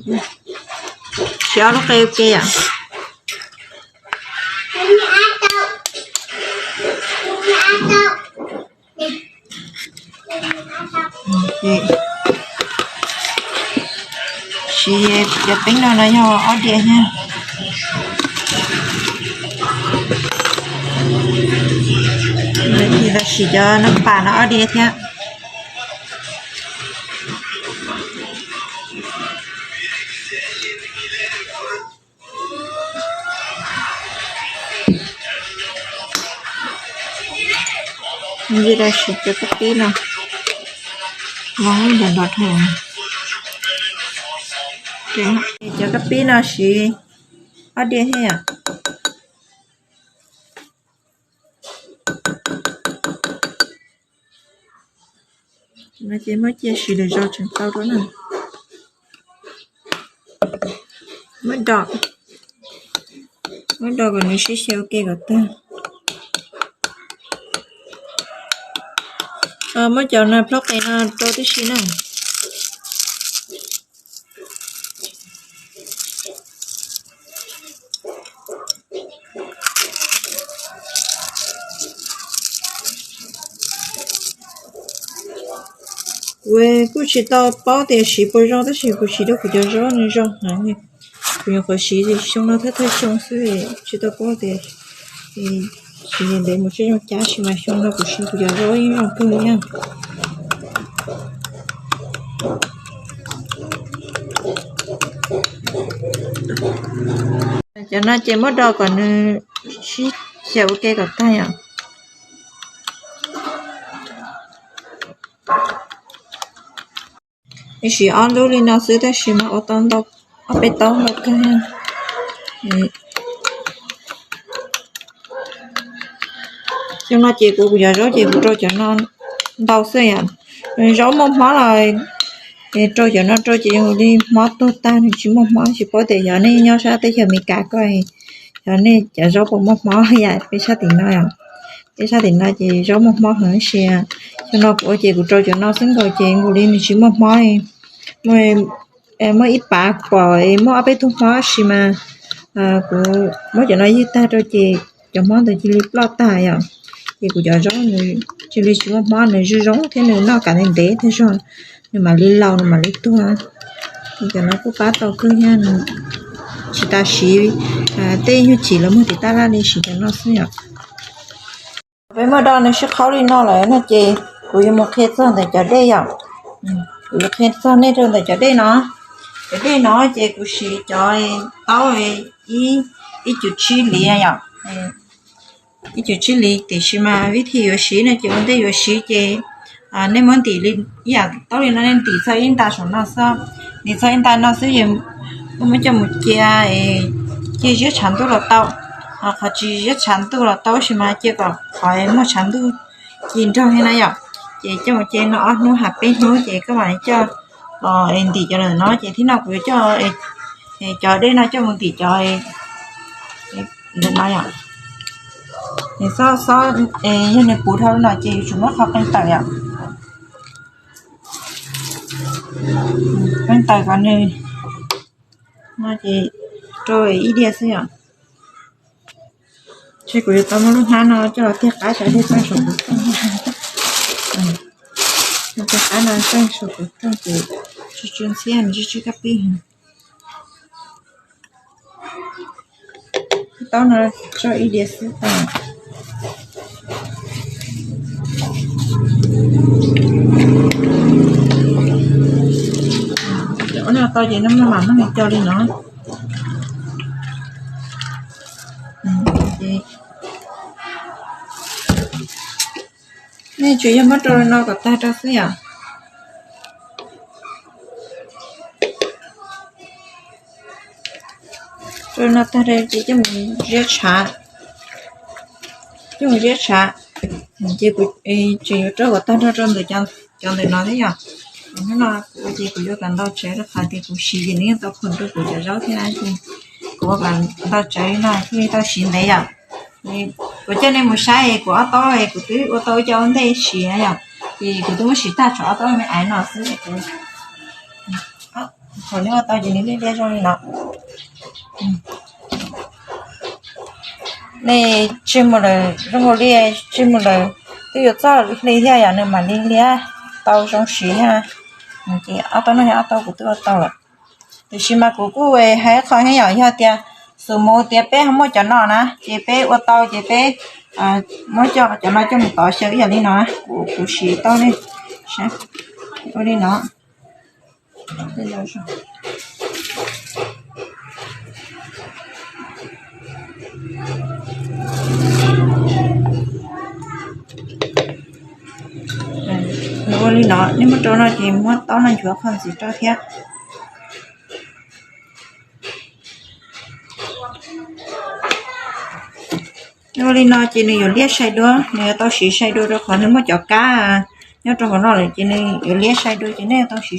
Siv ob lub qe ua ke yom. Siv cov peeb no no yog ob diav thiab. Siv cov nab pas no ob diav thiab. Siv cov kab pib no, cov kab pib no siv ob diav thiab yom. No ces muab cia siv lwm zaus tseem tau rau na. Muab do, muab do kom nws sib xyaw ua ke kom tag. Muab cov no plhaub qe no rau tib si na. Kuv kuj tsis tau paub tias siv puas zoo tab sis kuv siv rau kuv cov zaub nws zoo heev. Kuv nyuam qhuav siv xyoo no thawj thawj xyoo xwb, tsis tau paub tias siv ntev mus tsis zoo cas, tab sis mas xyoo no kuv siv kuv cov zaub yeej zoo kawg li. Cov no ces muab do kom nws sib xyaw ua ke kom tag yom. Siv ob lub li no xwb tab sis mas ua tau ntau, ob peb taub ntau kawg. Xyoo no ces kuv kuv cov zaub ces kuv rau cov no ntau xwb yom. Zaub muaj hmob los rau cov no rau ces zoo li hmob tuag tag, nws tsis muaj hmob. Tsis paub tias yog nej nyob sab teb chaws Amelikas ko, yog nej cov zaub puas muaj hmob yom. Peb sab tim no, peb sab tim no ces zaub muaj hmob heev tab sis xyoo no kuv ua ces kuv rau cov no xwb nkaus ces nkaus li nws tsis muaj hmob. Muaj ib pab pom muaj ob peb tug hmob tab sis mas kuv muab cov no ywg tag rau ces cov hmob ntawd cia li ploj tag yom. Ces kuv cov zaub nws cia li tsis muaj hmob, nws zoo zoo thiab nws noj kav ntev ntev thiab zog, nws mam li laus nws mam li tuag. Cov no kuj pab tau kawg thiab, tsis tas siv tej nyuag chim los muag tim taj laj li, siv cov no xwb yom. Peb muab do nws sib qhaub li no lawm no ces kuv yuav mus qhia txog ntawm cov dej yom. Kuv yuav qhia txog nej rau ntawm cov dej no. Cov dej no ces kuv siv cov taub ib cum tsib liv yom. Ib cum tsib liv tiam sis mas vib thib yuav siv no ces ua ntej yuav siv ces nej muab ntim li ib yam taub li no, nej ntim txog ib nta saum no xwb, ntim txog ib nta no xwb es muab coj mus cia, cia ziab tshav ntuj los tau. Qhov tsis ziab tshav ntuj los tau tab sis mas cia kom qhov muaj tshav ntuj ci nrog thiab na yom. Ces coj mus cia no ob hnub hab peb hnub ces koj mam li coj los ntim cov lawm no ces thib no kuv yuav coj cov dej no coj mus ntim cov ntawm no yom. Xob xob, yog nws puv dhau no ces yuav tsum muab qhov qee tawm yom. Qee tawm kom nws, no ces rau ib diav xwb yom. Ces kuv yuav tau muab lub hnab no coj los tiag qab saum dej txog saum kuv rooj. Tiag qab no txog saum kuv rooj ces tsw tsw ntxhiab nws tsw tsw kab pib. Taub no tso ib diav xwb tau. Cov ua no tau ces no maj mam muab nws co li no. Nej tsuas yog muab rau li no kom tag rau xwb yom. Rau li no tag rau ces coj mus ziab tshav, coj mus ziab tshav. Ces kuv tseem yuav rau kom tag nrho rau ntawm cov ntawm no thiab yom. Hnub no kuv ces kuv yuav kom ntau tsawv rau qhov tias kuv siv ces nws yeej tau khoom rau kuv cov zaub thiab ces kuv ua kom ntau tsawv no thiaj li tau siv ntev yom. Kuv coj nej mus saib kuv ob taub kuv twb ua tau ib co ua ntej siv yom, ces kuv twb muab siv tag tshuav ob taub me aiv no xwb. Thaum nej ua tau ces nws liab liab zoo li no. Nej tsij mus lawm, zoo nkaus li tsij mus lawm twb yuav txog hli thiab yom, nws mam li liab tau zoo siv thiab. Ces ob tau no yog ob tau kuv twb ua tau lawm. Tiam sis mas kuv kuj hais qhov heev yom, yog tias xus mus tias peb ho muaj cov no na ces peb ua tau ces peb muab cov no coj mus tov xyaw ib yam li no, kuv siv tau ne. Ua li no. Nws ua li no, nej muab rau no ces muab taub no nchuav qhov ntxiv rau thiab. Ua li no ces nws yuav liab sai dua, nws yuav tau siv sai dua rau qhov nws muaj cov kab nyob rau hauv no lawm ces nws yuav liab sai dua ces nej yuav tau siv